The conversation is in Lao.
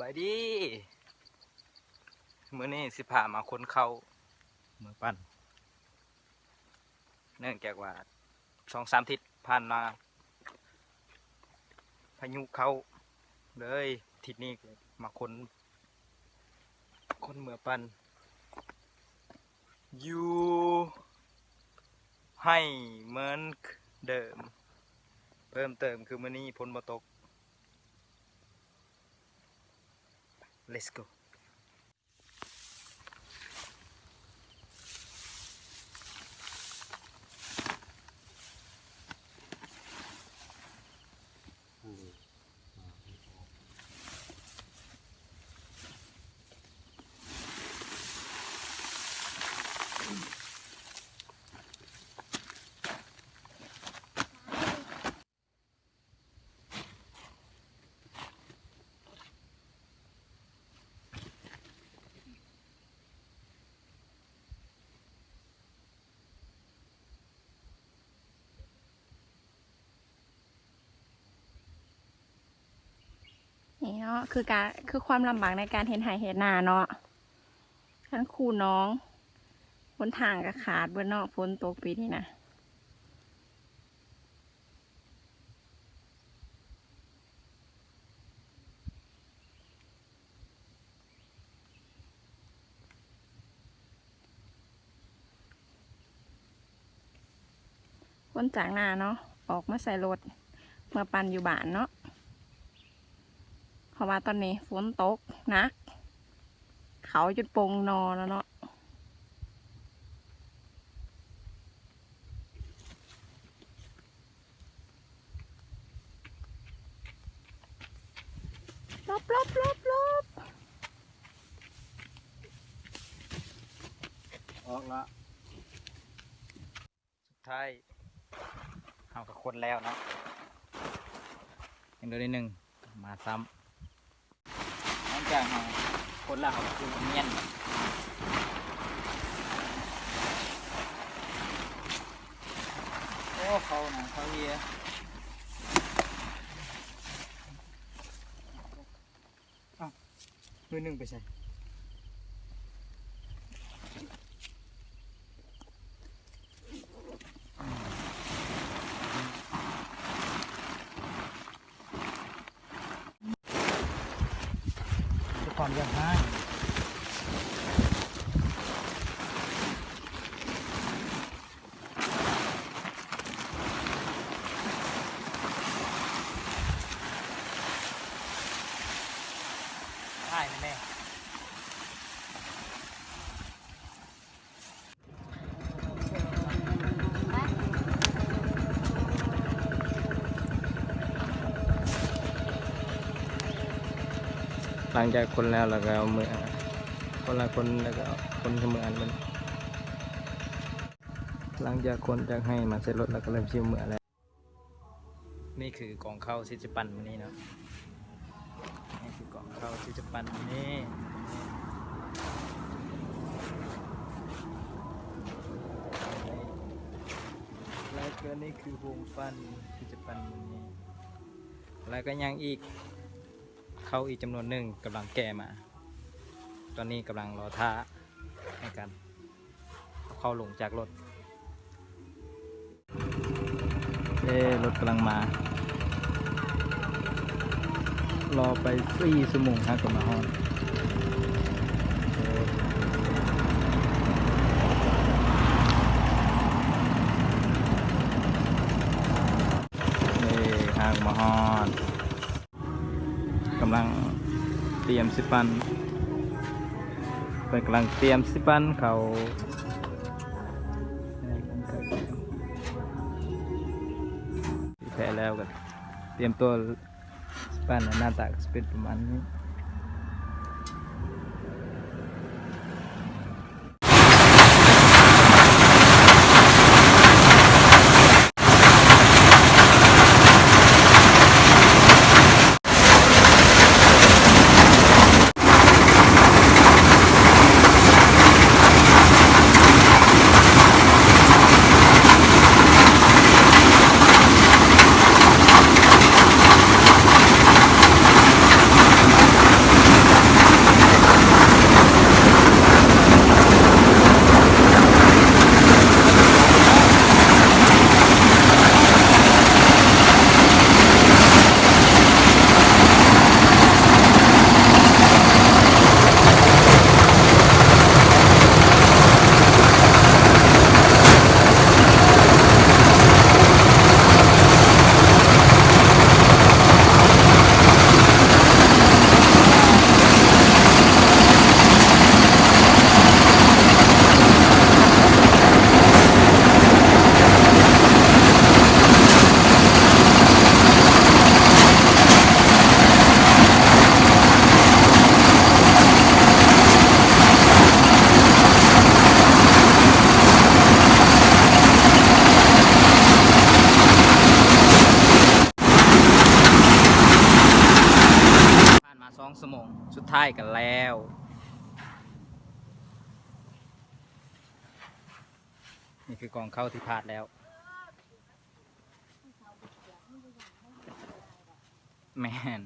ບາຍດີ ມື້ນີ້ຊິພາມາຂົນເຂົ້າເມືອປັ່ນ ເນື່ອງຈາກວ່າສອງສາມທິດຜ່ານມາພາຍຸເຂົ້າ ເລີຍທິດນີ້ມາຂົນ ຂົນເມືອປັ່ນ ຢູ່ໃຫ້ເໝືອນເດີມ. ເພີ່ມເຕີມຄືມື້ນີ້ຝົນບໍ່ຕົກ. Let's go. ນີ້ເນາະ ຄືການ ຄືຄວາມລຳບາກໃນການເຮັດໄຮ່ເຮັດນາເນາະ ຄັນຄູໜອງ ຫົນທາງກໍຂາດເບິດເນາະ ຝົນຕົກປີນີ້ນະ. ຂົນຈາກນາເນາະ ອອກມາໃສ່ລົດ ເມືອປັ່ນຢູ່ບ້ານເນາະ ເພາະວ່າຕອນນີ້ຝົນຕົກໜັກ ເຂົ້າຈົນປົ່ງໜໍ່ແລ້ວເນາະ. ຫຼົບ ຫຼົບ ຫຼົບ ຫຼົບ ອອກລະ. ສຸດທ້າຍເຮົາກໍຂົນແລ້ວເນາະ ຍັງເຫຼືອໜ້ອຍໜຶ່ງ ມາຊ້ຳ. ຫຼັງຈາກເຮົາຂົນແລ້ວ ເຮົາກໍຄືມຽນ. ໂອ້ ເຂົ້ານະ ເຂົ້າເຫຍ. ອ້າວ ໜ່ວຍໜຶ່ງໄປໃສ? ຄວາມຢາກຮ້າຍ ຖ່າຍແມ່. ຫຼັງຈາກຂົນແລ້ວ ແລ້ວກໍເອົາເມືອ ຄົນລະຄົນ ແລ້ວກໍເອົາ ຂົນເມືອອັນມັນ. ຫຼັງຈາກຂົນຈາກໄຮ່ມາໃສ່ລົດ ແລ້ວກໍເລີ່ມຊິເມືອແລ້ວ. ນີ້ຄືກອງເຂົ້າທີ່ຈະປັ້ນມື້ນີ້ເນາະ ນີ້ຄືກອງເຂົ້າທີ່ຈະປັ້ນມື້ນີ້ ແລ້ວກໍນີ້ຄືໂຮງປັ້ນທີ່ຈະປັ້ນມື້ນີ້ ແລ້ວກໍຍັງອີກ ເຂົ້າອີກຈຳນວນໜຶ່ງກຳລັງແກ່ມາ ຕອນນີ້ກຳລັງລໍຖ້າໃນການເອົາເຂົ້າລົງຈາກລົດ. ເອີ ລົດກຳລັງມາ ລໍໄປສີ່ຊົ່ວໂມງຫາກໍມາຮອດ. ເອີ ຫາກໍມາຮອດ. ກຳລັງຕຽມຊິປັ້ນ ເພິ່ນກຳລັງຕຽມຊິປັ້ນເຂົ້າ ແຜ່ແລ້ວກໍຕຽມຕົວຊິປັ້ນ ໜ້າຕາກໍຊິເປັນປະມານນີ້. ຊົ່ວໂມງ ສຸດທ້າຍກໍແລ້ວ. ນີ້ຄືກອງເຂົ້າທີ່ພາດແລ້ວ. ແມ່ນ.